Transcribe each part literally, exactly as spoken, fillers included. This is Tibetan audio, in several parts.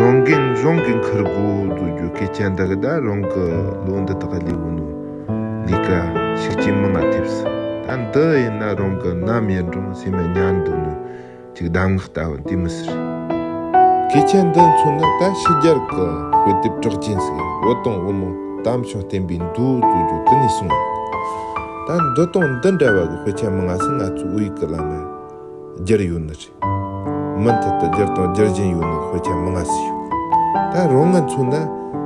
རང་འགན་རང་གིས་འཁུར་དགོས་འདུག་རྒྱུ་སྐད་ཆ་འདི་གི་ད་རང་གི་ལོ་འདི་དག་ལས་འོ་ནོ་ལས་ཀ་ཤུགས་ཆེ་མང་ང་ཐེབས་སི། ད་འདི་ཡིན་ན་རང་གི་ནམ་ཡིན་རུང་སེམས་མ་ཉར་འདུག་ནོ། ཅིག་གདམས་ངག་ལྟ་བུ་འདི་མི་ཟེར། སྐད་ཆ་འདི་མཚོན་ན་ད་ཕྱི་རྒྱལ་གི་དཔེ་དེབ་གྲགས་ཅན་ཟིག་འོད་དང་འོད་མོ་གཏམ་བྱུང་བསྟན་པའི་མདོ་བཟོ་རྒྱུ་དེ་ནས་གསུངས་ཡོད། ད་འདི་དང་འདི་འདྲ་བ་གི་དཔེ་ཆ་མང་ང་ཟིག་ང་ཚོའི་བོད་ཡིག་གི་ལམ་ན་བསྒྱུར་ཡོད་ནི་རེད། མུ་མཐུད་དུ་བསྒྱུར་དང་བསྒྱུར་བཞིན་ཡོད་ནི་དཔེ་ཆ་མང་ང་ཟིག་ཡོད། ད་རང་ང་མཚོན་ན་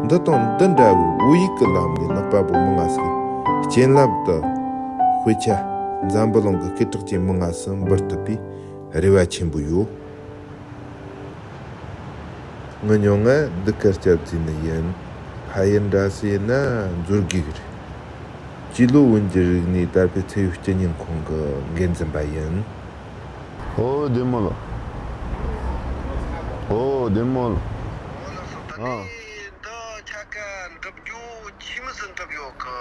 འདི་དང་འདི་འདྲ་བའི་བོད་ཡིག་གི་ལམ་ནས་ལག་པ་པོ་མང་ང་ཟིག་གི་རྐྱེན་ལམ་དུ་དཔེ་ཆ་འཛམ་བུ་གླིང་གི་སྐད་གྲགས་ཅན་མང་ང་ཟིག་འབུལ་ཐུབ་པའི་རེ་བ་ཆེན་པོ་ཡོད། ངི་ཉོ་ང་འདི་གར་སྐྱབས་རྫུན་ནི་ཡིན། ཕ་ཡུལ་འདྲ་སི་ཡིན་ན་འཛོལ་དགོས་གི་རེད། སྤྱི་ལོ་བོན་གྱི་རིག་གནས་དར་སྤེལ་ཚད་ཡོད་སྤྱི་ཉིན་ཁང་གི་འགན་འཛིན་པ་ཡིན། ཨོ་བདེ་མོ་ལ། ཨོ་བདེ་མོ་ལ། ཨ། འདི་ཆ་ག་འགྲུབ་རྒྱུ་ཁྱིམ་སུ་འགྲུབ་ཡོད་གི།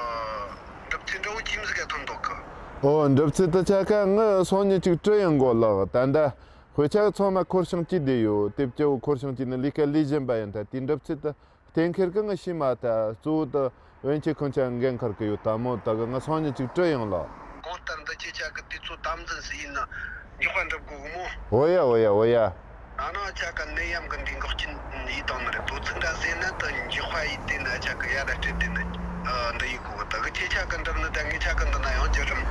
འགྲུབ་ཚེ་འདྲ་བོ་ཁྱིམ་སུ་ག་ཐོན་འདུག་གི། ཨོ་འགྲུབ་ཚེ་ད་ཆ་ག་ངི་སང་ཉིན་གཅིག་བྲི་ཡོང་གོ་ལགས། ད་ལྟ་དཔེ་ཆ་ཚང་མ་འཁོར་ཤིང་གཅིག་བསྡད་ཡོད། དེབ་སྐྱེ་བོ་འཁོར་ཤིང་གཅིག་ནི་ལས་ཀ་ལས་བཞིན་པ་ཡིན། ད་དེ་འགྲུབ་ཚེ་ད་གཏན་འཁེལ་གི་ངི་ཤེས་མ་ཐལ། གཙོ་བོ་ད་བོན་ཆོས་ཁང་ཆ་འགན་འཁུར་གི་ཡོད། ད་མོ་ད་གི་ངི་སང་ཉིན་གཅིག་བྲི་ཡོང་ལགས། གང་ལྟར་འདི་ཁྱེད་ཆ་གི་དུས་ཚོད་དམ་འཛིན་སུ་ཡིན་ན་མགྱོགས་པ་འགྲུབ་དགོས་གི་མོ། འོ་ཡ་འོ་ཡ་འོ་ཡ། ཨ་ནི་ཆ་ག་ནད་ཡམས་ཀྱི་འདི་འགོག་རྐྱེན་ཡིད་བཏང་ནི་རེད། དོ་ཚིགས་འདྲ་ཟེར་ན་ད་མགྱོགས་པ་ཡིད་བལྟས་ན་ཆ་ག་ཡ་ར་སྤྲད་དེ་ནི་འདི་ཡིད་གོ་གི། ད་གི་ཁྱེད་ཆ་ག་འགྲུབ་ནི་ད་ངེད་ཆ་ག་འདི་ན་ཡང་བརྒྱུད་རིམ་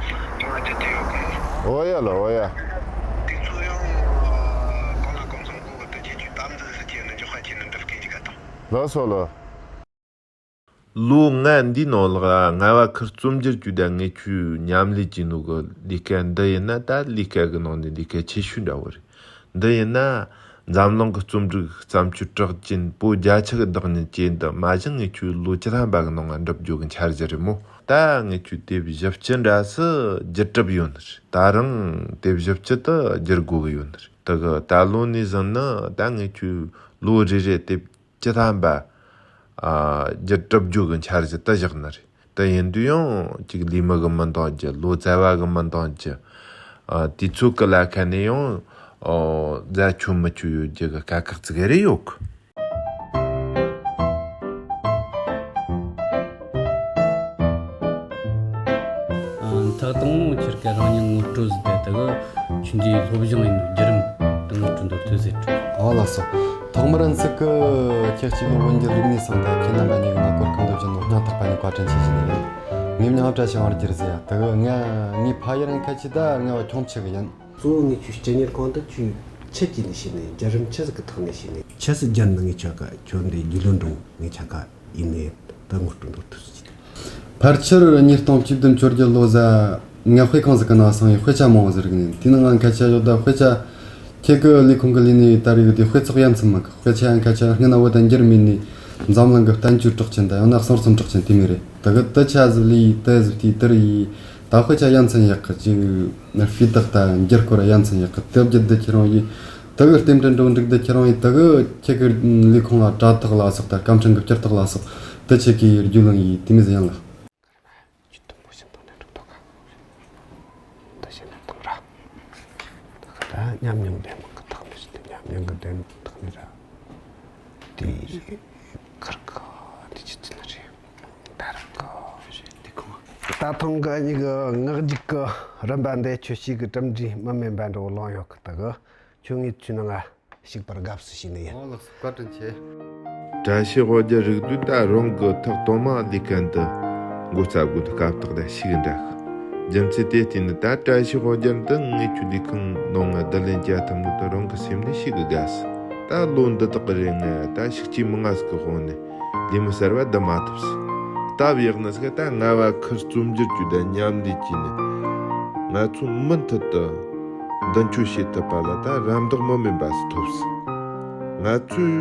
ང་ཅི་དེ་ཡོད་གི་མོ། འོ་ཡ་ལ་འོ་ཡ། དུས་ཚོད་ཡང་གང་ལ་གང་འཚམ་དགོས་གི། ད་ཁྱེད་ཀྱི་དམ་འཛིན་སུ་བྱས་ནི་མགྱོགས་པ་བྱས་ནི་འགྲུབ་མཁན་ཅིག་ག་དང་། ལགས་སོ་ལགས། ལོ་ལྔ་འདིའི་ནང་ལ་རྔ་བ་ཁུལ་རྩོམ་སྒྱུར་ཅུས་དང་ངེད་ཆོས་མཉམ་ལས་བྱས་ནོ་གི་ལས་ཀ་འདི་ཡིན་ན་ད་ལས་ཀ་གི་ནང་ནས་ལས་ཀ་ཆེ་ཤོས་འདྲ་བོ་རེད། འདི་ཡིན་ན་འཛམ་གླིང་གི་རྩོམ་སྒྲིག་བརྩམས་ཆོས་གྲགས་ཅན་བོད་རྒྱ་ཆེ་གི་བདག་ཉིད་ཅན་འདི་མ་གཞི་ངེད་ཆོས་ལོ་བཅུ་ཐམ་པ་གི་ནང་ང་འགྲུབ་རྒྱུ་གི་འཆར་གཞི་རེད་མོ། ད་ངེད་ཆོས་དེབ་བཞི་བཅུ་འདྲ་སུ་བསྒྱུར་གྲབས་ཡོད་ནི་རེད། ད་རུང་དེབ་བཞི་བཅུ་དེ་བསྒྱུར་དགོས་གི་ཡོད་ནི་རེད། དེ་གི་ད་ལོ་ནས་བཟུང་ནི་ད་ངེད་ཆོས་ལོ་རེ་རེ་དེབ་བཅུ་ཐམ་པ། ཨ། བསྒྱུར་གྲབས་རྒྱུ་གི་འཆར་གཞི་དེ་བཞག་ནི་རེད། དེ་ཡིན་དུས་ཡང་ཅིག་ལས་མི་གི་མི་འདང་རྒྱུ། ལོ་ཙཱ་བ་གི་མི་འདང་རྒྱུ། ཨ། དུས་ཚོད་གི་ལ་ཁ་ནས་ཡང་། ཨོ། རྫ་ཆུ་མི་ཆུ་ཡོད་རྒྱུ་གི་དཀའ་ཁག་ཙི་གེ་རེ་ཡོད་གི། ཨ། ཐག་དང་པོ་ཁྱེད་ཀ་རང་ཉིད་ངོ་སྤྲོད་ཟིག་དེ་དག་ཆུ་འདིའི་སློབ་སྦྱོང་ཡིན་ནོ་བརྒྱུད་རིམ་དུ་ངོ་སྤྲོད་མདོར་བསྡུས་ཟིག་སྤྲོད། ཨོ་ལགས་སོ། ཐོག་མར་ཚིག་གི་ཁྱེད་གཅིག་ལ་བོད་འགྱུར་རིག་གནས་སང་ད་ཁྱེད་རྣམ་པ་གཉིས་ཀྱི་ང་གོ་སྐབས་འདི་བྱིན་ནོ་སྙིང་ཐག་པ་ནས་བཀའ་དྲིན་ཆེ་ཞུ་ནི་ཡིན། ངའི་མིང་བཀྲ་ཤིས་དབང་རྒྱལ་ཟེར་ཡ། དེ་གི་ང་ངའི་ཕ་ཡུལ་ཁ་ཆེ་ད་རྔ་བ་ཁྱུང་མཆུ་གི་ཡིན། གཙོ་བོ་ངས་ཁྱོད་སྤྱི་གཉེར་ཁང་དུ་ཁྱོད་ཆི་བྱས་ནས་ཤེས་ནས་བརྒྱུད་རིམ་ཆི་ཟིག་གི་ཐོག་ནས་ཤེས་ནས། ཆི་ཟིག་བརྒྱུད་ནས་ངས་ཆ་ག་ཁྱོད་འདི་རྒྱུས་ལོན་འགྲོ་ངས་ཆ་ག་ཡིན་ནས་ད་ངོ་སྤྲོད་འདོད་ཐུགས་སུ་ཆེ། ཕལ་ཆེར་ཉིས་སྟོང་བཅུ་བདུན་བཅོ་བརྒྱད་ལོ་ཟླ་ལྔ་པའི་ཁོངས་སུ་གི་ནང་སོང་ཡི་དཔེ་ཆ་མང་བོ་ཟིག་རིག་ནས། དེ་ནང་ང་ཁ་ཆ་ཡོད་ད། དཔེ་ཆ་ཁྱེད་ཀྱི་ལས་ཁུངས་ཀྱི་ལས་ནས་ད་རེས་ཀྱི་དེ་དཔེ་ཚོགས་ཡ་མཚན་མ་གི་དཔེ་ཆ་ཡང་ཁ་ཆ་སྔ་ན་བོད་དང་འགྱུར་མེད་ནས་འཛམ་གླིང་གི་བསྟན་བཅོས་གྲགས་ཅན་དང་ཡང་ན་གསུང་རྩོམ་གྲགས་ཅན་དེ་མོ་རེད། ད་གི་དེ་ཆ་ཟིག་ལས་ཡི་དེ་ཟིག་དེ་དེར་ཡི་ད་དཔེ་ཆ་ཡ་མཚན་ཡག་གི་ཅིག་སྤུས་དག་དང་འགྱུར་སྐོར་ཡ་མཚན་ཡག་གི་དེབ་བརྒྱུད་དེ་ཁྱེད་རང་ཡི་དེ་གི་རྟེན་འབྲེལ་འགྲོ་འགྲིག་དེ་ཁྱེད་རང་ཡི་དེ་གི་ཁྱེད་ཀྱི་ལས་ཁུངས་ལ་དྲ་ཐག་ལ་སོགས་དང་སྐར་ཕྲེང་གི་བསྐྱུར་ཐག་ལ་སོགས་དེ་ཆེད་ཀྱི་རྒྱུས་ལོན་ཡི་དེ་མོ་ཟིག་ཡིན་ལགས། ཆུ་དུམ་བུ་ཞིག་འཐུང་ནས་འགྲོ་ཐུབ་ག་འདི་བྱས་ན་འཐུང་ར། ད་ག་ད་ཉམས་མྱོང་ལྡན་མང་གི་ཐག་ནས་ཞིག་ད་ཉམས་མྱོང་གི་ལྡན་ཐག་ནས་ར། དེ་ཁར་གི་དེ་ཆི་ཚི་ན་རེད། ད་རང་གི་ཞེས་དེ་ཁོང་། ད་ཐེངས་གི་གཉིས་གི་ངག་རྒྱུགས་གི་རིམ་པ་འདི་ཁྱོད་ཞིག་གི་གྲུབ་འབྲས་མི་དམན་པ་འདྲ་བོ་ལོང་ཡོད་གི། ད་གི་ཁྱོད་ངའི་ཚུལ་ནང་ང་ཞུགས་པར་དགའ་བསུ་ཞུས་ནི་ཡིན། ཨོ་ལགས་སོ། བཀའ་དྲིན་ཆེ། བཀྲ་ཤིས་དབང་རྒྱལ་རིག་དུས་ད་རང་གི་ཐོག་དང་མ་ལས་ཀ་འདི་འགོ་བཙུགས་དགོས་འདུག་སྐབས་ཐོག་ད་ཞིག་འདྲ་གི། རྒྱུ་མཚན་དེ་བལྟས་ནི་ད་བཀྲ་ཤིས་དབང་རྒྱལ་འདི་ངེད་ཆོའི་ལས་ཁུངས་ནང་ང་བསྡུ་ལེན་བྱ་ཐུབ་ནི་ད་རང་གི་སེམས་ནས་ཞིག་གི་དགའ་སི། ད་ལོ་འདི་དག་གི་རིང་ང་ད་ཤུགས་ཆེ་མི་ང་ཟིག་གི་དབང་ནས་ལས་མི་གསར་བ་བསྡུ་མ་ཐུབ་སི། སྟབས་ཡག་ནི་ཟིག་ད་རྔ་བ་ཁུལ་རྩོམ་སྒྱུར་ཅུས་དང་མཉམ་ལས་བྱས་ནས་ང་ཚོ་མུ་མཐུད་དུ་མདུན་སྐྱོད་བྱེད་ཐུབ་པ་ལ་ད་རམ་འདེགས་མི་དམན་པ་ཟིག་ཐོབ་སི། ང་ཚོས་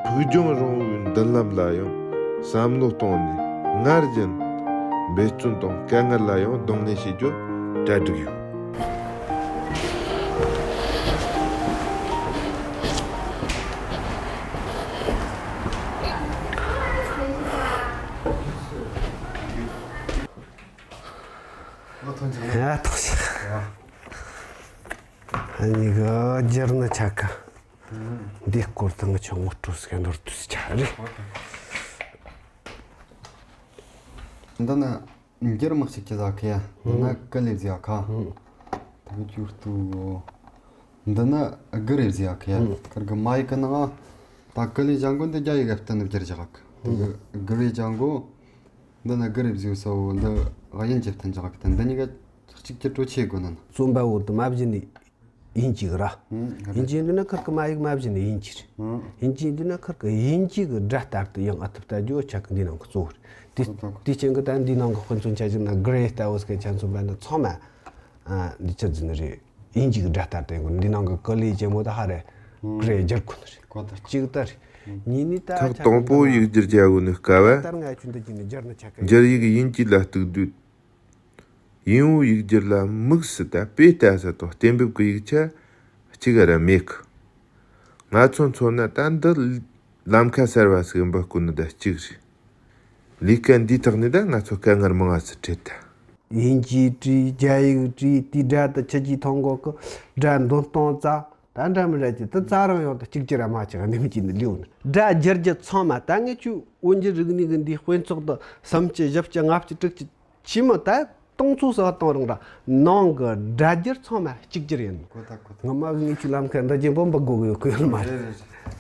ཕུགས་རྒྱང་རིང་བོའི་མདུན་ལམ་ལ་ཡང་བསམ་བློ་གཏོང་ནས་སྔར་བཞིན་འབད་བརྩོན་དང་དཀའ་ངལ་ལ་ཡང་གདོང་ལེན་བྱེད་རྒྱུ་གྲ་སྒྲིག་ཡོད། ཡ་ཐག་ཆག་ཨ་ནི་གི་སྒྱུར་ནི་ཆ་ག་འདི་སྐོར་དང་ཆུ་ངོ་སྤྲོ་ཟིག་ནོར་དུས་ཆ་རེད། འདི་ན་འགྱུར་མི་གཅིག་གི་ཟ་ཁི་ཡ། འདི་ན་ཀི་ལི་ཟ་ཁ། དེ་གི་ཅུར་ཏུ། འདི་ན་གི་རེ་ཟ་ཁི་ཡ། ཁར་གི་མ་ཡི་གི་ནང་ད་ཀི་ལི་ཟ་གོ་འདི་རྒྱ་ཡི་གི་བསྟན་བསྒྱུར་ཟ་ཁ། དེ་གི་གི་རེ་ཟ་གོ། འདི་ན་གི་རེ་བཟོས་སོ། འདི་དབྱིན་ཇི་བསྟན་ཅག་གི་དེ་འདི་གཉིས་ཀ་གཅིག་གྱུར་སྤྲོ་ཆེ་དགོས་ན། རྩོམ་པ་བོ་དུ་མ་བཞིན་ནི་དབྱིན་ཇི་གི་ར། ཨུམ། དབྱིན་ཇི་འདི་ན་ཁིར་གི་མ་ཡིག་མ་བཞིན་ནི་དབྱིན་ཇི་རེད། ཨུམ། དབྱིན་ཇི་འདི་ན་ཁིར་གི་དབྱིན་ཇི་གི་སྒྲ་ལྟར་དུ་ཡང་ཨ་ཐུབ་ལྟ་རྒྱུ་ཆ་གི་འདི་ནང་གི་གཙོ་བོ་རེད། དེ་ཨོ་ད་དེ་རྐྱེན་གི་ད་འདི་ནང་གི་དཔེ་མཚོན་ཆ་བཞག་ན་གི་རེ་ལྟ་བུ་ཟིག་ཆ་མཚོན་པ་ན་ཚང་མ་ཨ་འདི་ཆ་འཛིན་ནི་རེད། དབྱིན་ཇི་གི་སྒྲ་ལྟར་དུ་ཡང་འདི་ནང་གི་ཀི་ལི་ཅན་མོ་ད་ཧ་རེ་གི་རེ་བསྒྱུར་དགོས་ནི་རེད། གོ་ད་གཅིག་ད་རེད། གཉིས་ནི་ད་ཁག་ཆ་དང་པོ་གི་ཡིག་སྒྱུར་བྱ་དགོས་ནི་སྐབས། ད་ལྟར་ང་ཆུ་འདི་གྱིས་ནི་སྦྱར་ན་ཆ་ག་ཡིན། སྒྱུར་ཡིག་དབྱིན་ཇི་ལ་གཏུག་དུས། དབྱིན་ཡུལ་ཡིག་སྒྱུར་ལ་དམིགས་སུ་ད་དཔེ་ལྟ་ས་དང་གཏན་འབེབས་ཀྱི་ཡིག་ཆ་གཅིག་ར་མེད་གི། ང་ཚོ་མཚོན་ན་ད་འདི་ལམ་ཁ་གསར་བ་ཟིག་འབུད་དགོས་ནི་ད་གཅིག་རེད། ལས་ཀ་འདིའི་ཐོག་ནས་ད་ང་ཚོ་དཀའ་ངལ་མང་ང་ཟིག་འཕྲད་ད། དབྱིན་ཇི་བྲིས། རྒྱ་ཡིག་བྲིས། དེའི་སྒྲ་དེ་ཁྱེད་ཀྱིས་མཐོང་གོ་གི། སྒྲ་འདོན་སྟངས་རྩ། ད་འདྲ་མི་འདྲ་གྱི་དེ་རྩ་རང་ཡོང་དུ་གཅིག་གྱུར་ར་མ་ཆགས་འདི་མི་གྱིས་ནི་ལིའུ་ནི། སྒྲ་སྒྱུར་རྒྱུ་ཚང་མ་ད་ངས་ཁྱོད་དབྱིན་ཇི་རིག་གནས་ཀྱི་འདིའི་དཔེ་ཚོགས་དུ་སུམ་ཅུ་བཞི་བཅུ་ལྔ་བཅུ་དྲུག་ཅུ་ཆི་མོ་ད་སྟོང་ཚོ་ས་གཏོང་རང་ར་ནང་གི་སྒྲ་སྒྱུར་ཚང་མ་གཅིག་གྱུར་ཡིན། གོ་ཐག་གོ་ཐག་ངོ་མ་ངས་ཁྱོད་ལམ་ཁ་འདི་རྒྱན་པོ་འབུད་དགོས་གི་ཡོད་གི་ཡོད་མ་རེད།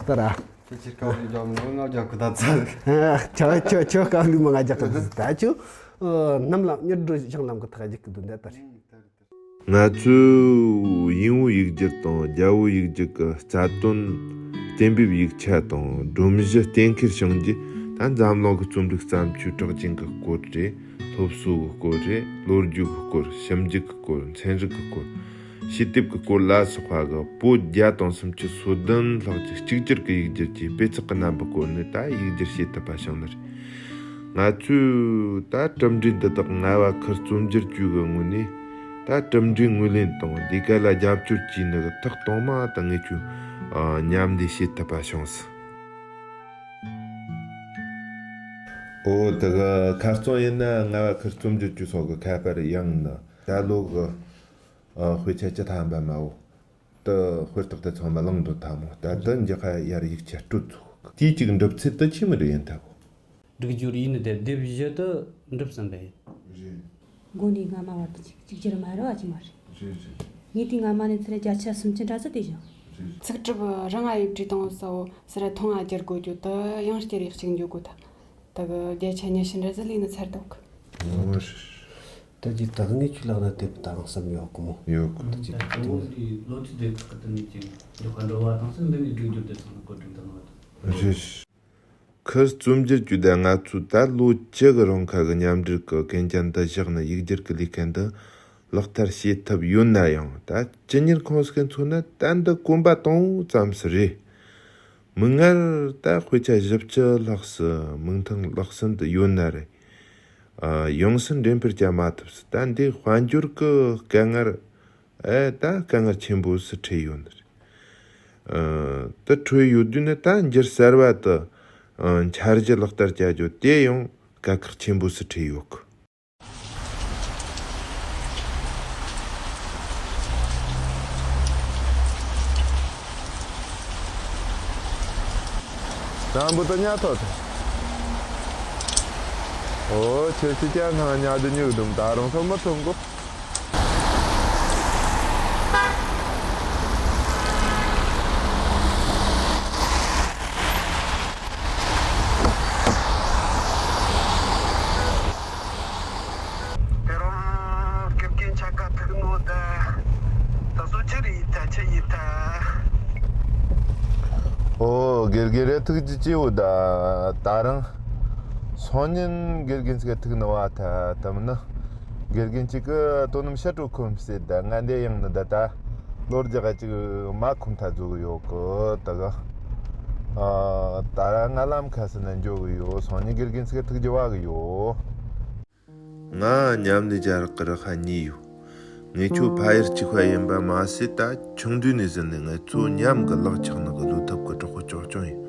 ད་ར། ཁྱེད་ཀྱི་སྐབས་ལུས་ལྗོངས་ནང་ང་རྒྱག་གི་ད་ཚར། ཁྱོད་ཁྱོད་ཁྱོད་སྐབས་ལུས་མ་ང་རྒྱག་གི་ད་ཁྱོད་ནམ་ལ་མྱུར་འགྲོ་ཞིང་ལམ་གི་ཐག་རྒྱག་གི་འདུག་འདི་ད་རེད། ང་ཚོས་དབྱིན་བོད་ཡིག་སྒྱུར་དང་རྒྱ་བོད་ཡིག་སྒྱུར་གྱི་རྩ་དོན། གཏན་འབེབས་ཡིག་ཆ་དང་སྒྲོམ་གཞི་གཏན་འཁེལ་བྱུང་རྗེས་ད་འཛམ་གླིང་གི་རྩོམ་རིག་བརྩམས་ཆོས་གྲགས་ཅན་གྱི་སྐོར་རེད། སློབ་གསོ་གི་སྐོར་རེད། ལོ་རྒྱུས་ཀྱི་སྐོར། ཞིབ་འཇུག་གི་སྐོར། ཚན་རིག་གི་སྐོར། ཞི་དེབ་ཀྱི་སྐོར་ལ་སོགས་པ་གི་པོད་བརྒྱ་དང་སུམ་ཅུ་སོ་བདུན་ལྷག་ཅིག་གཅིག་གྱུར་གྱི་ཡིག་སྒྱུར་གྱིས་དཔེ་ཚགས་ཀྱི་རྣམ་པ་བཀོད་ནས་ད་ཡིག་སྒྱུར་བྱེད་ཐུབ་པ་བྱུང་ནི་རེད། ང་ཚོས་ད་གྲུབ་འབྲས་འདི་དག་རྔ་བ་ཁུལ་རྩོམ་སྒྱུར་ཅུས་ཀྱི་ངོས་ནས་ད་གྲུབ་འབྲས་ངོས་ལེན་དང་ལས་ཀ་ལ་རྒྱབ་སྐྱོར་བྱས་ནི་གི་ཐོག་དང་མ་ད་ངས་ཁྱོད་མཉམ་ལས་བྱེད་ཐུབ་པ་བྱུང་སོང་། ཨོ་དེ་གི་ཁ་རྩང་ཡིན་ན་རྔ་བ་ཁུལ་རྩོམ་སྒྱུར་ཅུས་སོགས་ཀྱི་ཁ་པར་ཡང་ནི་ད་ལོ་གི་དཔེ་ཆ་བཅུ་ཐམ་པ་མ་འོ། དུ་དཔེ་རྟགས་དེ་ཚང་མ་བླངས་འགྲོ་ཐལ་མོ། ད་དུ་འཇག་ཁ་ཡར་ཡིག་ཆ་སྤྲོད་ཚུགས། དེའི་གཅིག་འགྲུབ་ཚད་དུ་ཆི་མི་རེ་ཡིན་ཐལ་གོ། སྒྲིག་སྦྱོར་ཡིན་ནི་དེ་སྡེབ་བཞི་དུ་འགྲུབ་ཟིན་པ་ཡིན། རེད། མགོ་ནས་རྔ་མ་བར་དུ་གཅིག་གཅིག་གྱུར་མ་རེད་བ་གཅིག་མ་རེད། རེད་རེད། ངས་དེ་རྔ་མ་ནས་ཚུར་བརྒྱ་ཆ་སུམ་ཅུ་འདྲ་ཟིག་དེ་བཞག་རེད། ཚིག་གྲུབ་རང་ང་ཡིག་བྲིས་དང་སོ་སི་ར་ཐོང་ང་བསྒྱུར་དགོས་རྒྱུ་དུ་ཡང་བསྐྱར་ཡིག་གཅིག་འཇོག་དགོས་ཐལ། ད་གི་བརྒྱ་ཆ་ཉི་ཤུ་འདྲ་ཟིག་ལས་ནི་ཚར་འདུག་ཨོ་རེད། ད་ཅི་ད་ངས་ཁྱོད་ལག་ན་དེབ་ད་རང་བསམ་ཡོད་གི་མོ། ཡོད་གི། ད་ཅི་ད་ད་ངོ་འདི་ལོ་ཚིགས་དེབ་ཁག་གི་དུ་མིག་ཅིག་འཇོག་ག་འགྲོ་བ་དང་སོ་འདི་ནས་སྒྲིག་སྦྱོར་དེ་ཚང་ན་བཀོད་སྒྲིག་དང་ནོ་དང་། རེད། ཁུལ་རྩོམ་སྒྱུར་ཅུས་དང་ང་ཚོས་ད་ལོ་བཅུ་གི་རིང་ཁ་གི་མཉམ་འབྲེལ་གི་གན་རྒྱ་འདི་བཞག་ནས་ཡིག་སྒྱུར་གི་ལས་ཀ་འདི་ལག་བསྟར་བྱེད་ཐུབ་ཡོད་ན་ཡང་ད་སྤྱི་གཉེར་ཁང་ཟིག་གི་མཚོན་ན་ད་འདི་གོམ་པ་དང་པོ་ཙམ་ཟིག་རེད། མིག་སྔར་ད་དཔེ་ཆ་བཞི་བཅུ་ལྷག་ཙམ་མིག་མཐོང་ལག་ཟིན་དུ་ཡོད་ན་རེད། ཨ། ཡོང་སྲིད་འགྲེམས་སྤེལ་བྱ་མ་ཐུབ་ཟིན། ད་འདི་དཔལ་འབྱོར་གྱི་དཀའ་ངལ། ཨེ། ད་དཀའ་ངལ་ཆེན་པོ་ཟིག་འཕྲད་ཡོད་ནི་རེད། ཨ། དེ་འཕྲོད་ཡོད་དུས་ནི་ད་འགྱུར་གསར་བ་དུ། ཨ། འཆར་གཞི་ལག་བསྟར་བྱ་རྒྱུ་དེ་ཡང་དཀའ་ཁག་ཆེན་པོ་ཟིག་འཕྲད་ཡོད་གི། དང་པོ་དུ་ཉལ་ཐོག་ཏུ། ཨོ་ཁྱེད་ཀྱི་ཀྱང་སྣང་ཉལ་དུ་ཉུག་དུམ་ད་རུང་ཐོན་མ་ཐོན་གོ། དེ་རུང་སྐེ་རྒན་ཆ་ག་ཐུག་ནོ་ད། ད་སོ་ཆི་རེད་ད་ཆི་ཡིན་ད། ཨོ་དགེ་རྒན་རེ་ཐུག་ཅི་ཅི་འོ་ད། ད་རང་སང་ཉིན་དགེ་རྒན་ཅིག་ཐུག་ནི་བ་ད་ད་མིན་ན། དགེ་རྒན་ཅིག་གི་དོ་སྣུམ་ཕྱི་དྲོ་ཁོམ་སེ་ད་ང་འདི་ཡང་ནི་ད་ད། ལོ་རྒྱག་ཅིག་མ་ཁོམ་ཐ་རྫོགས་ཡོད་གི་ད་ག་ཨ། ད་ར་ང་ལམ་ཁ་སེ་ན་འཇོག་གི་ཡོད། སང་ཉིན་དགེ་རྒན་ཅིག་ཐུག་རྒྱུ་བ་གི་ཡོད། ང་མཉམ་ལས་བྱ་རོག་གི་རུ་ཁག་གཉིས་ཡོད། ངེད་ཆོ་ཕ་ཡུལ་གཅིག་པ་ཡིན་པ་མ་ཟད་ད་ཆུང་དུས་ནས་ཟིན་ནས་ངེད་ཚོ་མཉམ་གི་ལག་ཆགས་ནི་གི་བློ་ཐབས་གི་གྲོགས་པོ་ཅོག་ཅོག་ཡིན།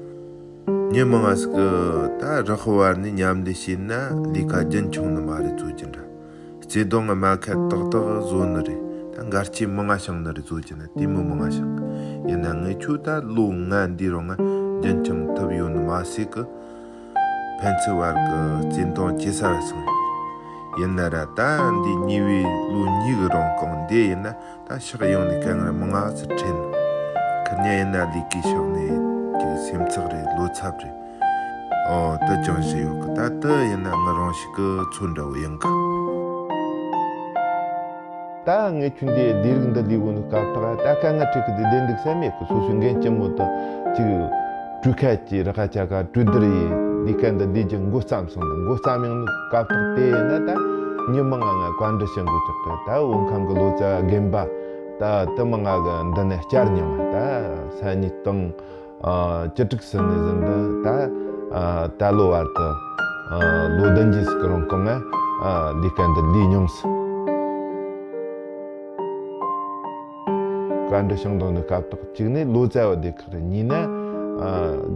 མྱི་མང་ང་ཟིག་གི་ད་རུ་ཁག་བར་ནས་མཉམ་ལས་བྱས་ན་ལས་ཀ་རྒྱུན་ཆུང་ནི་མ་རེད་བཟོ་རྒྱུ་འདྲ། བརྩེ་དུང་གི་རྨ་ཁ་ཏག་ཏག་བཟོ་ནི་རེད། ད་འགལ་རྐྱེན་མང་ང་བྱུང་ནི་རེད་བཟོ་རྒྱུ་ན་དེ་མི་མང་ང་བྱུང་། ཡིན་ན་ངས་ཁྱོད་ད་ལོ་ལྔ་འདི་རིང་ང་རྒྱུན་འཁྱོངས་ཐུབ་ཡོད་ནི་མ་ཟད་གི། ཕན་ཚུན་བར་གྱི་བརྩེ་དུང་ཇེ་གསར་སོང་། ཡིན་ན་ར་ད་འདི་ཉེ་བའི་ལོ་གཉིས་ཀྱི་རིང་གང་འདི་ཡིན་ན་ད་ཕྱོགས་ཡོངས་ནས་དཀའ་ངལ་མང་ང་ཟིག་འཕྲད་ནི། ཁིར་གཉིས་ཡིན་ན་ལས་ཀའི་ཕྱོགས་ནས་ཅིག་སེམས་ཚེགས་རེད། བློ་འཚབ་རེད། ཨོ་དེ་ཅང་ཞིག་ཡོད་གི། ད་དེ་ཡིན་ན་ང་རང་ཞིག་གི་ཚོད་འདྲ་བོ་ཡིན་གི། ད་ངས་ཁྱོད་འདི་ལས་རིགས་འདི་ལས་གོ་ནི་སྐབས་དག་ད་དཀའ་ངལ་འཕྲད་གི་འདི་བདེན་འདུག་བསམ་མེད་གི། སོ་སོའི་འགན་ལྕི་མོ་དང་ཅིག་གྲོས་ཁ་གྱིས་རག་ཁ་ཆ་ག་གྲོས་བསྡུར་ཡིས་འདི་སྐད་འདི་འདི་ཀྱི་འགོ་བརྩམས་སོང་། འདི་འགོ་བརྩམས་ཡོང་ནི་སྐབས་དག་དེ་ཡིན་ན་ད་མྱི་མང་ང་ང་བཀའ་འདྲི་ཞུ་འགོ་ཅག་གི། ད་བོད་ཁམས་གི་ལོ་ཙཱ་རྒན་པ་ད་དེ་མང་ང་གི་འདི་ནས་བསྐྱར་མྱོང་བ། ད་ས་ཉིད་དང་། ཨ། བཅུ་དྲུག་ཟིན་ནས་ཟིན་དུ་ད། ཨ། ད་ལོ་བར་དུ། ཨ། ལོ་བདུན་ཅུ་ཟིག་གི་རིང་གང་ང་། ཨ། ལས་ཀ་འདི་ལས་མྱོང་སོང་། བཀའ་འདྲི་ཞུ་འདོད་ནི་སྐབས་དག་གཅིག་ནས་ལོ་ཙཱ་བ་སྡེ་ཁག་རེད། གཉིས་ན། ཨ།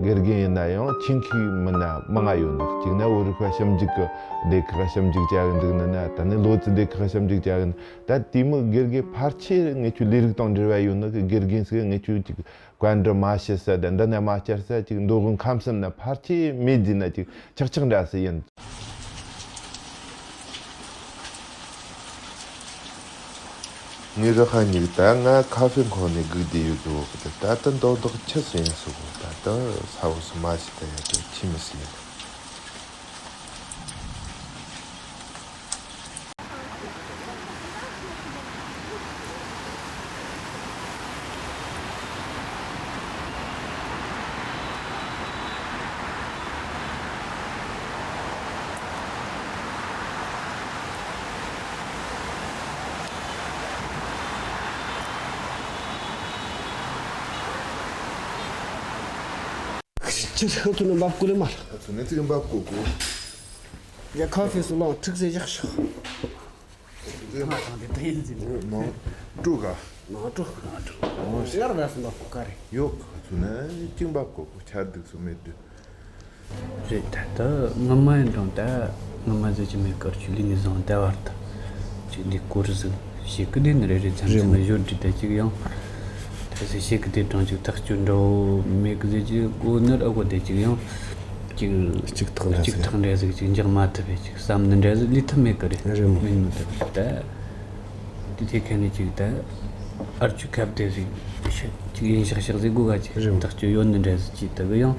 དགེ་རྒན་ཡིན་ན་ཡང་ཆེད་མཁས་མི་སྣ་མང་ང་ཡོད་ནི། གཅིག་ན་བོད་རིག་པ་ཞིབ་འཇུག་གི་སྡེ་ཁག་ཞིབ་འཇུག་བྱ་གི་འདུག་ནི་ན། ད་ནི་ལོ་ཙཱ་སྡེ་ཁག་ཞིབ་འཇུག་བྱ་གི་ནི། ད་དེ་མི་དགེ་རྒན་ཕལ་ཆེར་ངེད་ཆོའི་ལས་རིགས་དང་འབྲེལ་བ་ཡོད་ནི་གི་དགེ་རྒན་ཟིག་ངེད་ཆོའི་ཅིག་བཀའ་འདྲི་མ་ཞུ་ས་དང་འདི་ནས་མ་བསྐྱར་ས་ཅིག་མདོ་དབུས་ཁམས་གསུམ་ན་ཕལ་ཆེར་མེད་ཟེར་ན་ཅིག་ཆག་ཆག་འདྲ་ཟིག་ཡིན། ངའི་རུ་ཁག་གཉིས་ཀྱིས་ད་ང་ཁ་ཧྥེ་འཁོར་ནས་སྒུག་བསྡད་ཡོད་དོ་གི། ད་ལྟ་མདོག་མདོག་ཆི་ཟིག་ཡིན་སོ་གོ། ད་ལྟ་ས་འོག་སུ་མ་ཞིག་ད་ཡ་དེ་ཆི་མི་ཟིག་ཡིན། ཁྱེད་ཁ་ཚུན་ནས་འབབ་དགོས་ལེ་མ། ཁ་ཚུན་ནས་ཅིག་འབབ་དགོས་གོ། ཡ་ཁ་ཧྥེ་སུ་ལོངས་ཁྲིག་ཟེ་བཞག་ཤོག་ཨ་མ་དང་དེ་ད་ཡིན་ཟིན། མང་སྤྲོ་ག། མང་སྤྲོ་ག་མང་སྤྲོ། ཡར་བས་སུ་འབབ་དགོས་ག་རེད། ཡོད། ཁ་ཚུན་ནས་ཅིག་འབབ་དགོས་གོ། ཆ་སྡུག་སུ་མེད་དུས། རེད། ད་ལྟ་ངོ་མ་ཡིན་དང་ད་ངོ་མ་ཟེར་གྱི་མེད་ཀར་ཆུ་ལི་ནས་བཟུང་ད་བར་དུ་ཅིག་འདི་སྐོར་ཟིག་བཤད་གི་བསྡད་ནི་རེད། རེད། མཚམས་མཚམས་ཞོར་འདྲི་ད་ཅིག་ཡང་ད་ཟིག་བཤད་གི་བསྡད་དང་ཅིག་ཐག་གཅོད་འདྲ་བོ་མེད་གི་ཟེར་གྱི་གོ་ནི་ར་གོ་དེ་ཅིག་ཡང་ཅིག་གཅིག་ཐག་འདྲ་གཅིག་ཟིག་ཐག་འདྲ་ཟིག་ཅིག་འཇག་མ་ཐུབ་པས་ཅིག་བསམ་ནི་འདྲ་ཟིག་ལས་ཐུབ་མེད་གི་རེད། རེད་མོ། མིན་ནོ་ད་ད། དེ་དེ་ཁ་ནས་ཅིག་ད་ཨར་ཆུ་ཁབ་དེ་ཟིག་ཅིག་ཡིན་ཤག་ཤག་ཟིག་དགོས་ག་ཅིག་རེད། ཐག་གཅོད་ཡོད་ནི་འདྲ་ཟིག་ཅིག་ད་གི་ཡང་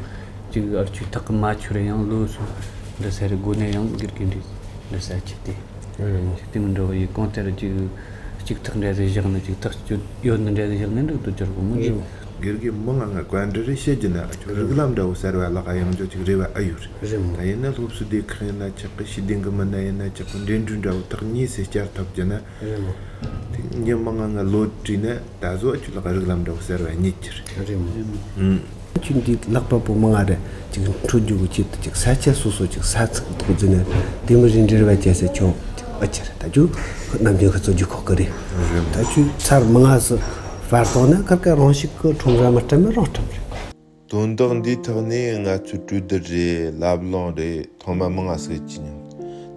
ཅིག་ཨར་ཆུ་ཐག་གི་མ་ཆོད་རེ་ཡང་ལོ་སུ་འདྲ་ས་རེ་དགོས་ནས་ཡང་དགེ་རྒན་འདྲ་འདྲ་ས་ཅིག་དེ་རེད་མོ། ཅིག་དེ་མི་འདྲ་བ་ཡི་གང་ལྟར་ཅིག་ཅིག་ཐག་འདྲ་ཟིག་བཞག་ནི་ཅིག་ཐག་གཅོད་ཡོད་ནི་འདྲ་ཟིག་བཞག་ནི་འགྲིག་ཏུ་གྱུར་གོ་མོ། རེད་ཅིག་མོ། དགེ་རྒན་མི་ང་ང་བཀའ་འདྲི་རེ་བཤད་རྒྱུ་ན་ཨ་ཆོ་རིགས་ལམ་འདྲ་བོ་གསར་བ་ལག་ཡོང་རྒྱུ་ཅིག་རེ་བ་ཨ་ཡོད་རེད། རེད་མོ། ད་ཡིན་ན་སློབ་གསོ་སྡེ་ཁག་ཡིན་ན་ཆག་གི་ཤེས་ལྡན་གི་མི་སྣ་ཡིན་ན་ཆག་གི་འབྲེལ་འདྲིས་འདྲ་བོ་ཐག་ཉེ་སེ་བསྐྱར་ཐུབ་རྒྱུ་ན། རེད་མོ། དེ་ཉི་མ་ང་ང་ལོ་བྲིས་ན་ད་གཟོད་ཁྱོད་ལག་རིགས་ལམ་འདྲ་བོ་གསར་བ་རྙེད་ཀྱི་རེད། རེད་མོ། ཨུམ། ཁྱོད་འདི་ལག་པ་པོ་མང་ང་རེད་ཅིག་འཕྲོད་རྒྱུ་གི་ཆེད་དུ་ཅིག་ས་ཆ་སོ་སོ་ཅིག་ས་ཚིགས་ཐོག་འཛིན་ནས་དེ་མི་རིགས་འབྲེལ་བ་བཅད་ས་ཁྱོད་ཅིག་ཨ་ཅེ་རེད། ད་ཁྱོད་ནམ་རྒྱུན་ཁ་ཚོ་རྒྱུ་ཁོག་གི་རེད། རེད་མོ། ད་ཁྱོད་ཚར་མང་ང་སུ་ཕར་གཏོང་ན་ཁར་ཁ་རང་ཞིག་གི་ཁྲོམ་ར་མི་སྤྲད་མི་རང་སྤྲད་རེད། དོན་དག་འདིའི་ཐོག་ནས་ང་ཚོས་གྲོས་བསྡུར་རེད། ལབ་ལོང་རེད། ཐོག་མ་མང་ང་ཟིག་བྱས་མྱོང་།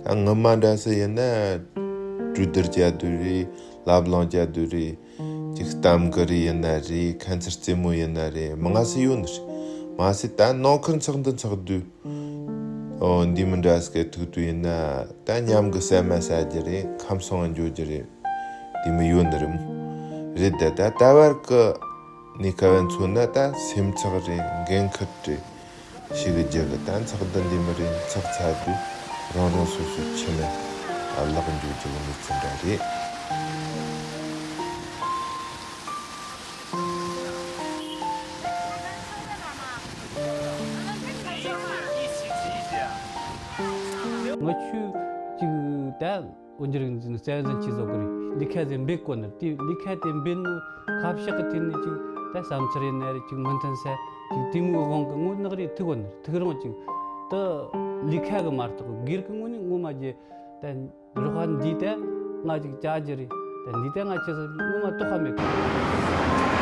ད་ངོ་མ་འདྲ་ས་ཡིན་ན་གྲོས་བསྡུར་བྱ་དུས་རེད། ལབ་ལོང་བྱ་དུས་རེད། ཅིག་གཏམ་གི་རེད་ཡིན་ན་རེད། ཁ་མཚར་རྩེད་མོ་ཡིན་ན་རེད། མང་ང་ཟིག་ཡོད་ནི་རེད། མ་ཟད་ད་ནང་ཁུལ་ཚོགས་འདུ་འཚོགས་དུས། ཨོ་འདི་མི་འདྲ་ཟིག་གི་ཐུག་དུས་ཡིན་ན་ད་མཉམ་གི་ཟ་མ་ཟ་རྒྱུ་རེད། ཁམས་སངས་འགྱོ་རྒྱུ་རེད། དེ་མི་ཡོད་ནི་རེད་མོ། རེད་ད་ད་ད་བར་གི་ནས་ཁ་བན་མཚོན་ན་ད་སེམས་ཚེགས་རེད། འགན་ཁུར་རེད། ཞིག་གི་རྒྱུ་གི་ད་ཚགས་འདི་འདི་མི་རེད། ཚགས་ཚ་དུས་རང་རང་སོ་སོའི་ཁྱིམ་ནས་ལག་འགྱོ་རྒྱུ་གི་གནས་ཚུལ་འདྲ་རེད། ང་ཆུ་ཅིག་ད། འོ་འགྱུར་འཛིན་རྩ་འཛིན་གྱིས་བཟོ་གི་རེད། ལས་ཀ་དེ་འབད་དགོས་ནི་དེ། ལས་ཀ་དེ་འབད་ནི་ཁ་བཤགས་ཀྱི་དེ་ནི་ཅིག་ད་བསམ་ཚུལ་ཡིན་ན་རེད། ཅིག་མི་མཐུན་ས་ཅིག་དེ་མོའི་དབང་གི་ངོ་ནག་རེད། ཐུག་གོ་ནི་ཐུག་རང་ཅིག་ད་ལས་ཀ་གི་མ་གཏོགས་སྒེར་གི་ངོ་ནས་ངོ་མ་རྒྱུ་ད་རོགས་པ་འདི་ད་ང་ཅིག་བྱ་རྒྱུ་རེད། ད་འདི་ད་ང་ཆི་ཟེར་ངོ་མ་དོགས་པ་མེད་གི།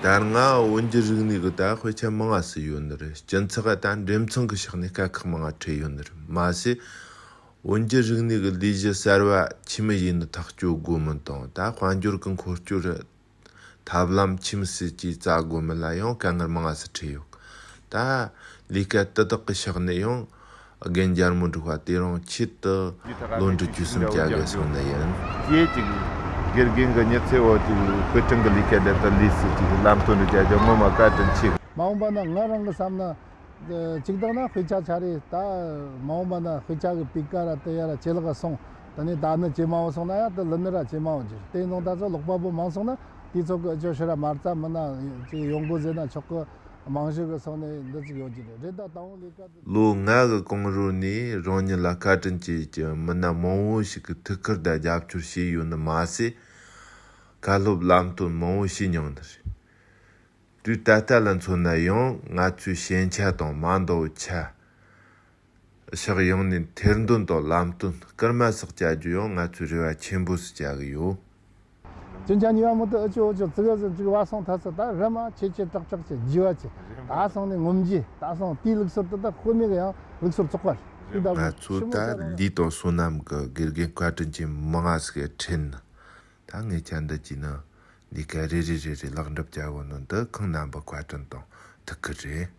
ད་ ད་སྔ་བོད་འགྱུར་རིག་གནས་ཀྱི་ད་དཔེ་ཆ་མང་ང་ཟིག་ཡོད་ནི་རེད། སྤྱི་ཚོགས་ད་འགྲེམས་ཚོང་གི་ཕྱག་ནས་དཀའ་ཁག་མང་ང་འཕྲད་ཡོད་ནི་རེད། མ་ཟད་བོད་འགྱུར་རིག་གནས་ཀྱི་ལས་གཞི་གསར་བ་ཆི་མོ་ཡིན་ནི་ཐག་གཅོད་དགོས་མིན་དང་། ད་དཔལ་འབྱོར་གྱི་འཁོར་སྐྱོད་རེད། ཐབས་ལམ་ཆི་མོ་ཟིག་གིས་བཙལ་དགོས་མིན་ལ་ཡང་དཀའ་ངལ་མང་ང་ཟིག་འཕྲད་ཡོད། ད་ལས་ཀ་དེ་དག་གི་ཕྱག་ནས་ཡང་རྒན་རྒྱལ་མོ་འབྲུག་པ་དེ་རིང་ཆེད་དུ་ལོ་འདྲི་རྒྱུ་གསུམ་བཅར་གི་སོང་ནི་ཡིན། ཅེས་ཅིག་དགེ་རྒན་གྱི་མྱི་ཚེ་བོ་ཅིག་དཔེ་སྐྲུན་གྱི་ལས་ཀ་དེ་དག་ལས་སུ་ཅིག་ལམ་སྟོན་འདྲ་བྱ་རྒྱུ་ངོ་མ་བཀའ་དྲིན་ཆེ། མ་འོངས་པ་ན་ང་རང་གི་བསམ་ན། གཅིག་བཏང་ན་དཔེ་ཆ་ཆ་རེ་ད་མ་འོངས་པ་ན་དཔེ་ཆ་གི་སྤུས་ཀ་ར་དེ་ཡ་ར་ཇེ་ལེགས་སོང་། ད་ནི་ད་ནི་ཇེ་མང་བོ་སོང་ན་ཡང་དེ་ལི་ནི་ར་ཇེ་མང་བོ་གྱུར། དེ་ཡིན་ཙང་ད་ཚོ་ཀློག་པ་པོ་མང་སོང་ན་དེ་ཚོ་གི་ཅོ་ཤི་ར་མ་རྩ་མི་ན་ཅིག་ཡོང་སྒོ་ཟེར་ན་ཆོག་གི། མང་ཤོས་གི་སོང་ནས་འདི་ཅིག་ཡོད་ཀྱི་རེད། རེད་ད་དང་བོ་ལས་ཀ་དེ། ལོ་ལྔ་གི་གོང་རོལ་ནས་རང་ཉིད་ལ་བཀའ་དྲིན་ཆེ་གི་མི་སྣ་མང་བོ་ཞིག་གིས་ཐུགས་ཁུར་དང་རྒྱབ་སྐྱོར་བྱས་ཡོད་ནི་མ་ཟད། བཀའ་སློབ་ལམ་སྟོན་མང་བོ་བྱས་མྱོང་ནི་རེད། དུས་ད་ལྟ་ལ་མཚོན་ན་ཡང་ང་ཚོའི་ཞན་ཆ་དང་མ་འདང་བའི་ཆ། ཕྱོགས་ཡོངས་ནས་ཐེར་འདོན་དང་ལམ་སྟོན་སྐུལ་མ་སོགས་བྱ་རྒྱུ་ཡང་ང་ཚོས་རེ་བ་ཆེན་པོ་ཞིག་བྱ་གི་ཡོད། སྤུན་ཆ་གཉིས་པ་མོ་དེ་ཨུ་ཅོ་ཨུ་ཅོ་ཙི་གེ་ཟིག་ཅིག་བ་སོང་ཐ་ཚོ་ད་རི་མ་ཆེ་ཆེ་དྲག་དྲག་ཆེ་རྒྱུ་བ་ཆེ། ད་སོང་ནས་ངོམ་རྒྱུ་ད་སོང་དེའི་ལུགས་སྲོལ་དེ་ད་དཔེ་མེད་གི་ཡང་ལུགས་སྲོལ་བཙོག་པ་རེད། ང་ཚོ་ད་ལི་དང་བསོད་ནམས་ཀྱི་དགེ་རྒན་བཀའ་དྲིན་ཅན་མང་ང་ཟིག་ཁྲིད་ནི། ད་ངས་ཆ་འདི་གྱིས་ནི་ལས་ཀ་རེ་རེ་རེ་རེ་ལེགས་འགྲུབ་བྱ་དགོས་ནོ་འདི་ཁོང་རྣམ་པ་བཀའ་དྲིན་དང་ཐུགས་ཁུར་རེད།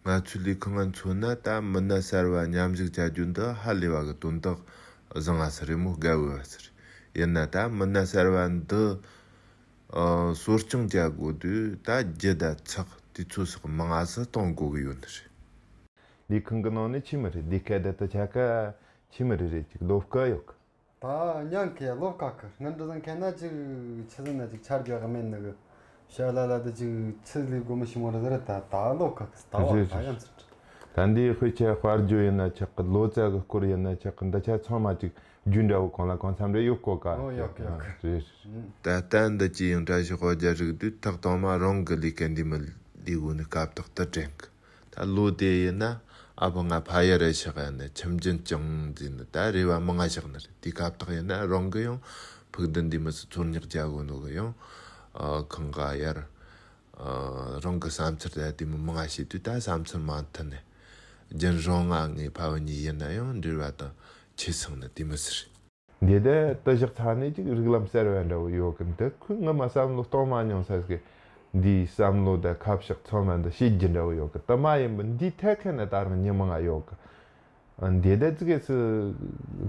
ང་ཚོའི་ལས་ཁུངས་ང་མཚོན་ན་ད་མི་སྣ་གསར་བ་མཉམ་ཞུགས་བྱ་རྒྱུ་འདི་ཧ་ལས་པ་གི་དོན་དག་བཟང་ང་ཟིག་རེད་མོ། དགའ་འོས་པ་ཟིག་རེད། ཡིན་ན་ད་མི་སྣ་གསར་བ་འདི་ཨ་གསོ་སྐྱོང་བྱ་དགོས་དུས་ད་རྒྱུ་དང་ཚགས་དེ་ཚོ་སོགས་མང་ང་ཟིག་གཏོང་དགོས་གི་ཡོད་ནི་རེད། ལས་ཁུངས་གི་ནང་ནས་ཆི་མོ་རེད། ལས་ཀ་དེ་ད་ཆ་ཀ་ཆི་མོ་རེད། རེད་ཅིག་ལོ་སྐབས་ཡོད་གི། ད་ཉན་ཁེ་ལོ་ཁ་ཁེ་ངན་འདྲ་ཟང་ཁེ་ན་ཅིག་ཆི་ཟིན་ན་ཅིག་ཆར་རྒྱག་གི་མེད་ནི་གི་ཤ་ལ་ལ་དེ་ཅིག་ཆི་ལི་གོ་མི་ཤི་མོ་རེ་ཟེར། ད་ད་ལོ་ཁ་ཁེ་ད་བ་རེད་ད་རེད་ཡང་ཟེར། ད་འདིའི་དཔེ་ཆ་དཔར་བརྗོད་ཡིན་ན་ཆག་གི། ལོ་ཙཱ་གི་སྐོར་ཡིན་ན་ཆག་གི། འདི་ཆ་ཚང་མ་ཅིག་རྒྱུ་འདྲ་བོ་གང་ལ་གང་འཚམ་རེ་ཡོད་གོ་ཀ། ཨོ་ཡོད་གི་ཡོད་གི། རེད་རེད། ད་ལྟ་འདི་ཅི་ཡང་བཀྲ་ཤིས་དཔལ་རྒྱལ་རིག་དུས་ཐག་དང་མ་རང་གི་ལས་ཀ་འདི་མི་ལས་དགོས་ནི་སྐབས་ཐག་ཏུ་དྲན་གི། ད་ལོ་དེ་ཡིན་ན་ཨ་ཕ་ང་ཕ་ཡ་རེ་ཤག་ཡ་ནི་ཁྱིམ་རྒྱུན་ཅང་འཛིན་ནི་ད་རེ་བ་མང་ང་བཞག་ནི་རེད། དེ་སྐབས་ཐག་ཡིན་ན་རང་གི་ཡང་ཕུགས་འདུན་འདི་མི་སུ་ཚོར་ཉག་རྒྱག་དགོས་ནོ་གི་ཡང་ཨ་ཁང་ག་ཡར་ཨ་རང་གི་བསམ་ཚུལ་ད་དེ་མི་མང་ང་བྱེད་དུས་ད་བསམ་ཚུལ་མ་མཐུན་ནས་རྒྱུན་རང་ང་ངའི་ཕ་བུ་གཉིས་ཡིན་ན་ཡང་འབྲེལ་བ་དང་ཆེ་སོང་ནི་དེ་མི་སུ་རེད། འདི་དེ་དུ་བཞག་ཚར་ནས་ཅིག་རིགས་ལམ་གསར་བ་འདྲ་བོ་ཡོད་གི། འདི་ཁོས་ངི་མ་བསམ་བློ་གཏོང་མ་མྱོང་ས་ཟིག་འདིའི་བསམ་བློ་དང་ཁ་བཤགས་ཚང་མ་འདི་བྱེད་རྒྱུ་འདྲ་བོ་ཡོད་གི། དུ་མ་ཡིན་པ་འདིའི་ཐད་ཁ་ནས་ད་རང་ཉི་མ་ང་ཡོད་གི། འདི་དེ་ཙི་གེ་སི་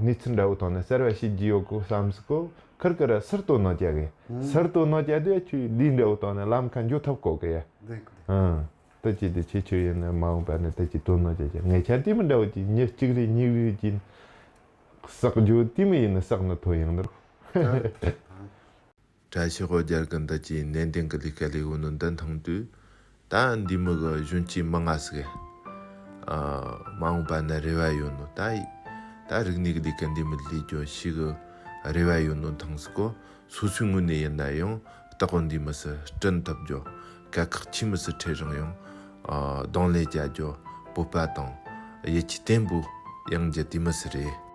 གནས་ཚུལ་འདྲ་བོ་བཏང་ནས་གསར་བ་བྱེད་རྒྱུ་ཡོད་གི་བསམ་སི་གོ། ཁིར་ཁིར་སིར་དོ་ནོ་རྒྱག་གི། སིར་དོ་ནོ་རྒྱག་དུས་ཁྱོས་ལུས་འདྲ་བོ་བཏང་ནས་ལམ་ཁ་འགྱོ་ཐུབ་གོ་གི་ཡ། ཨང་། དུ་ཅི་དུ་ཆེ་ཆོས་ཡིན་ན་མ་འོངས་པ་ནས་དུ་ཅི་དོ་ནོ་རྒྱག་གི། ངས་ཆ་དེ་མི་འདྲ་བོ་ཅིག་ཉི་གཅིག་རེ་གཉིས་རེ་ཅིག་བསགས་རྒྱུ་དེ་མི་ཡིན་ན་བསགས་ན་ཐོ་ཡང་ནོར། བཀྲ་ཤིས་དཔལ་རྒྱལ་གི་འདི་ཅི་ནན་ཏན་གི་ལས་ཀ་ལས་འོ་ནོ་འདི་མཐོང་དུས་ད་འདི་མི་གི་གཞོན་སྐྱེས་མི་ང་ཟིག་གི་ཨ་མ་འོངས་པ་ན་རེ་བ་ཡོད་ནོ། ད་ད་རིག་གནས་གི་ལས་ཀ་འདི་མི་ལས་རྒྱུ་ཞིག་གི་རེ་བ་ཡོད་ནོ་མཐོང་སི་གོ། སོ་སོའི་ངོས་ནས་ཡིན་ན་ཡང་སྟག་འོ་འདི་མི་སི་སྐྲུན་ཐུབ་རྒྱུ། དཀའ་ཁག་ཆེ་མི་སི་འཕྲད་རུང་ཡང་ཨ་གདོང་ལེན་བྱ་རྒྱུ་སྤོབས་པ་དང་ཡིད་ཆེས་བརྟན་པོ་ཡོང་རྒྱུ་དེ་མི་སི་རེད།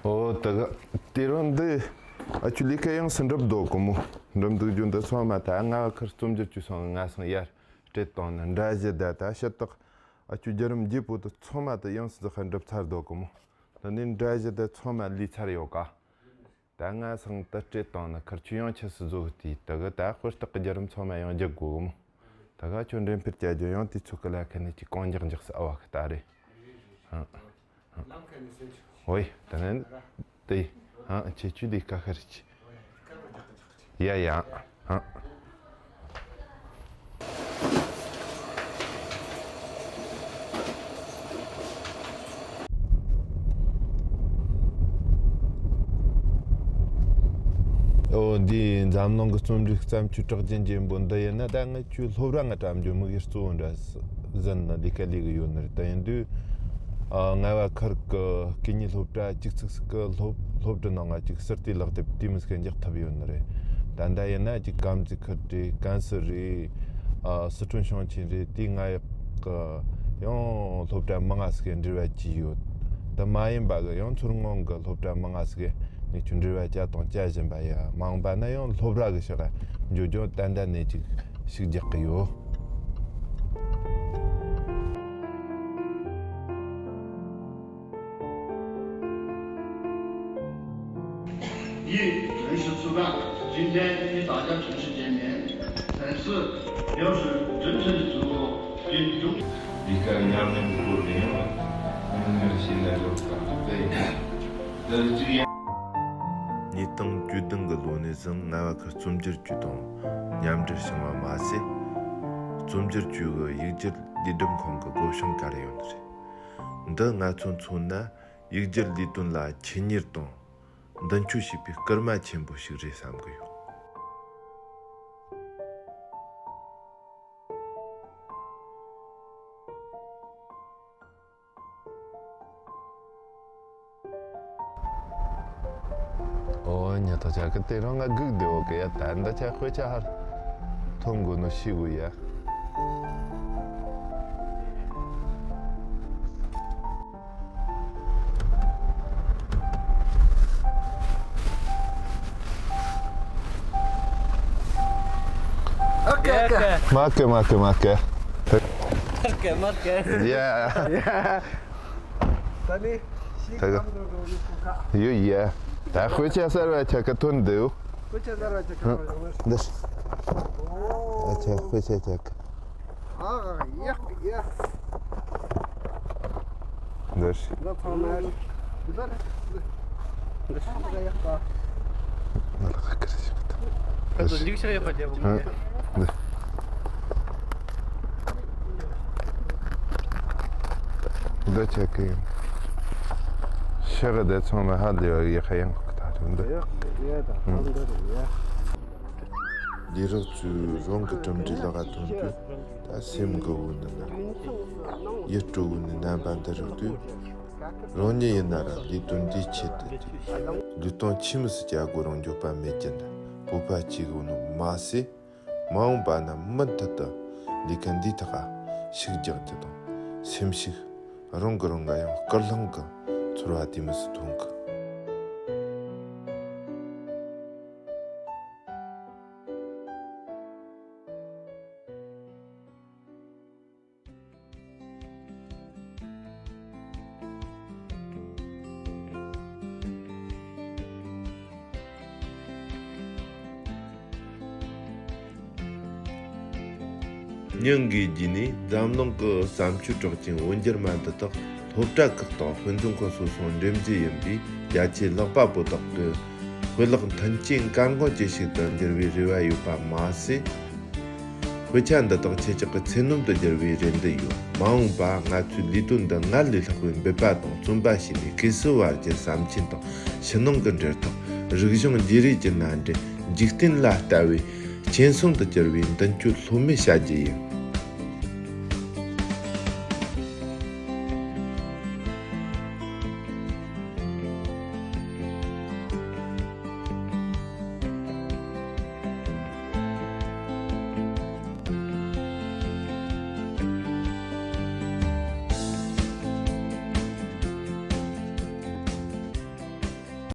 ཨོ་ད་ག་དེ་རིང་འདི་ཨ་ཆུ་ལི་ཁ་ཡང་སི་འགྲུབ་འདུག་གོ་མོ། འགྲུབ་འདུག་རྒྱུ་འདི་ཚང་མ་ད་ང་ཁར་རྩོམ་སྒྱུར་བཅུ་སོང་ང་སང་ཡར་སྤྲད་བཏང་ནི་འདྲ་བཞི་ད་ད་ཤ་སྟག་ཨ་ཁྱོད་རྒྱུ་རམ་རྒྱས་པོ་དེ་ཚང་མ་དེ་ཡང་སྲིད་ཁ་འགྲུབ་ཚར་འདུག་གི་མོ། ད་ནི་འདྲ་བཞི་དེ་ཚང་མ་ལས་ཚར་ཡོད་ཀ། ད་ང་སང་དེ་སྤྲད་བཏང་ན་ཁར་ཆུ་ཡང་ཆུ་སི་བཟོ་གི་དེ་དེ་གི་ད་དཔེ་སྟག་གི་རྒྱུ་རམ་ཚང་མ་ཡང་རྒྱག་དགོས་གི་མོ། ད་ག་ཁྱོད་འགྲེམས་སྤེལ་བྱ་རྒྱུ་ཡང་དུས་ཚོད་གི་ལ་ཁ་ནས་ཅིག་གང་རྒྱག་རྒྱག་ས་ཨ་བ་གི་ད་རེད། ཧང་། ཧང་། ཨོའི་ད་ནི་དེ་ཧང་ཁྱེད་ཆུ་དེ་ཀ་ཁར་ཅི། ཡ་ཡ། ཧང་། ཨོ་འདི་འཛམ་གླིང་གི་རྩོམ་རིག་བརྩམས་ཆོས་གྲགས་ཅན་ཅན་པོ་འདི་ཡིན་ན། ད་ངས་ཁྱོད་སློབ་ར་ང་བཀྲམ་རྒྱུ་དམིགས་ཡུལ་གཙོ་བོ་འདྲ་ཟིན་ན་ལས་ཀ་ལས་གི་ཡོད་ནི་རེད། ད་ཡིན་དུས་ཨ་ང་བ་ཁར་གི་སྐད་གཉིས་སློབ་གྲྭ་གཅིག་ཚིག་ཚིག་གི་སློབ་སློབ་གྲྭ་ནང་ང་ཅིག་ཟུར་ལྟའི་ལག་དེབ་དེ་མི་སྐད་འཇགས་ཐུབ་ཡོད་ནི་རེད། ད་ལྟ་ཡིན་ན་ཅིག་དཀར་མཛེས་ཁུལ་རེད། ཀན་སུའུ་རེད། ཨ་སི་ཁྲོན་ཞིང་ཆེན་རེད། དེའི་ང་ཡག་གི་ཡང་སློབ་གྲྭ་མང་ང་ཟིག་གི་འབྲེལ་བ་བྱས་ཡོད། དེ་མ་ཡིན་པ་གི་ཡང་མཚོ་སྔོན་གི་སློབ་གྲྭ་མང་ང་ཟིག་གི་ནས་ཁྱོད་འབྲེལ་བ་བྱས་དང་བྱེད་བཞིན་པ་ཡ། མ་འོངས་པ་ན་ཡང་སློབ་ར་གི་ཕྱོགས་འགྱོ་རྒྱུ་ཏན་ཏན་ནས་ཅིག་ཤུགས་རྒྱག་གི་ཡོད། 一、城市吃饭。今天与大家城市见面，城市表示真诚的祝福，并祝འདི་ག་ཉམས་ལེན་གོ་རེ་ཡོང་ང་ངར་ཤེས་ལ་རོགས་དང་དེ་ཡིན། འདི་གཅིག་ཡང་། ཉིས་སྟོང་བཅུ་བདུན་གི་ལོ་ནས་བཟུང་ང་བ་ཁུལ་རྩོམ་སྒྱུར་ཅུས་དང་མཉམ་འབྲེལ་བྱུང་བ་མ་ཟད། རྩོམ་སྒྱུར་ཅུས་ཀྱི་ཡིག་སྒྱུར་ལས་སྒྲུབ་ཁང་གི་བགོ་བཤའ་ག་རེ་ཡོད་ནི་རེད། འདི་ང་ཚོ་མཚོན་ན་ཡིག་སྒྱུར་ལས་དོན་ལ་ཆེད་གཉེར་དང་མདུན་སྐྱོད་བྱེད་པའི་སྐུལ་མ་ཆེན་པོ་ཞིག་རེད་བསམ་གི་ཡོད། ཨོ་ཉ་ཐོ་ཆ་གི་དེ་རང་ང་སྒུག་བསྡད་ཡོད་གི་ཡ། ད་འདི་ཆ་དཔེ་ཆ་ཧར་ཐོན་དགོས་ནོ་ཤེས་དགོས་ཡ། ཨོ་ཀེ་ཨོ་ཀེ། མ་ཀེ་མ་ཀེ་མ་ཀེ། མར་ཀེ་མར་ཀེ། ཡ། ད་ནི་ཤིག་ད་གམ་དུ་འགྲོ་ཡི་སྐུ་ཁ། ཡོད་ཡ། ད་དཔེ་ཆ་གསར་བ་ཆ་ག་ཐོན་འདུག་དཔེ་ཆ་གསར་བ་ཆ་ག་ཐོན་འདུག་འདི། ཨ་ཆ་དཔེ་ཆ་ཆ་ག་ཨ་ཡག་ཡག་འདིར། ད་ཚང་མ་འདིར། འདི་ཚང་མ་ཡག་པ། ང་ལ་ཁ་ཁར་ཞིག་ད། ད་དུ་འཇིགས་ཤར་ཡག་པ་རྒྱབ་འོང་ངས། འདི། འདི་ཆེ་གི། ཤ་ག་འདི་ཚང་མ་ཧ་ལས་ཡག་ཡག་ཡང་གི་ད་རེད་འདི། ཡག་ཡག་ད་ཚང་འདི་རེད་ཡག་ལས་རོགས་ཚོས་རང་གི་གྲུབ་འབྲས་ལག་ག་ཐོན་དུས། ད་སེམས་འགུལ་བོ་འདི་ན་ཡིད་སྤྲོ་བོ་ནི་རྣམ་པ་འདི་རག་དུས། རང་ཉིད་ཡིན་ན་ར་ལས་དོན་འདིའི་ཆེད་དུ་ལུས་སྟོང་ཆི་མི་སྲིད་ཀྱི་ཨ་གོ་རང་འགྱོད་པ་མེད་ཀྱི་འདི་སྤོབས་པ་སྐྱེ་དགོས་ནོ་མ་ཟད། མ་འོངས་པ་ན་མུ་མཐུད་དུ་ལས་ཀ་འདིའི་ཐོག་ཤུགས་རྒྱག་རྒྱུ་དང་སེམས་ཤུགས་རང་གི་རང་ག་ཡང་སྐུལ་སློང་གི་ཚོར་བ་དེ་མི་སྲིད་ཐོན་གི། ཉིན་འགའི་རྗེས་ནས་འཛམ་གླིང་གི་བརྩམས་ཆོས་གྲགས་ཅན་འོད་འགྱུར་མ་འདི་དག་སློབ་གྲྭ་ཁག་དང་དཔེ་མཛོད་ཁང་སོ་སོར་འགྲེམས་རྩིས་ཡིན་པས། རྒྱ་ཆེའི་ལག་པ་པོ་དག་གི་དཔེ་ཀློག་མཐུན་རྐྱེན་གལ་འགངས་ཅན་ཞིག་ཏུ་འགྱུར་བའི་རེ་བ་ཡོད་པ་མ་ཟད། དཔེ་ཆ་འདི་དག་ཁྱེད་ཅག་གི་ཚད་སྣོམ་དུ་སྦྱར་བའི་རེ་འདུན་ཡོད། མ་འོངས་པ་ང་ཚོའི་ལས་དོན་འདི་སྔར་ལས་ལྷག་པའི་འབད་པ་དང་བརྩོན་པ་བྱས་ནས། སྐྱེ་སྲིད་བར་གྱི་བསམ་ཆེན་དང་ཕྱི་ནང་གི་འབྲེལ་ཐག་རིག་གཞུང་བརྗེ་རེས་ཀྱི་མནའ་འབྲེལ། འཇིག་རྟེན་ལ་ལྟ་བའི་སྤྱན་ཟུང་དུ་གྱུར་བའི་མདུན་སྐྱོད་ལྷོད་མེད་བྱ་རྒྱུ་ཡིན།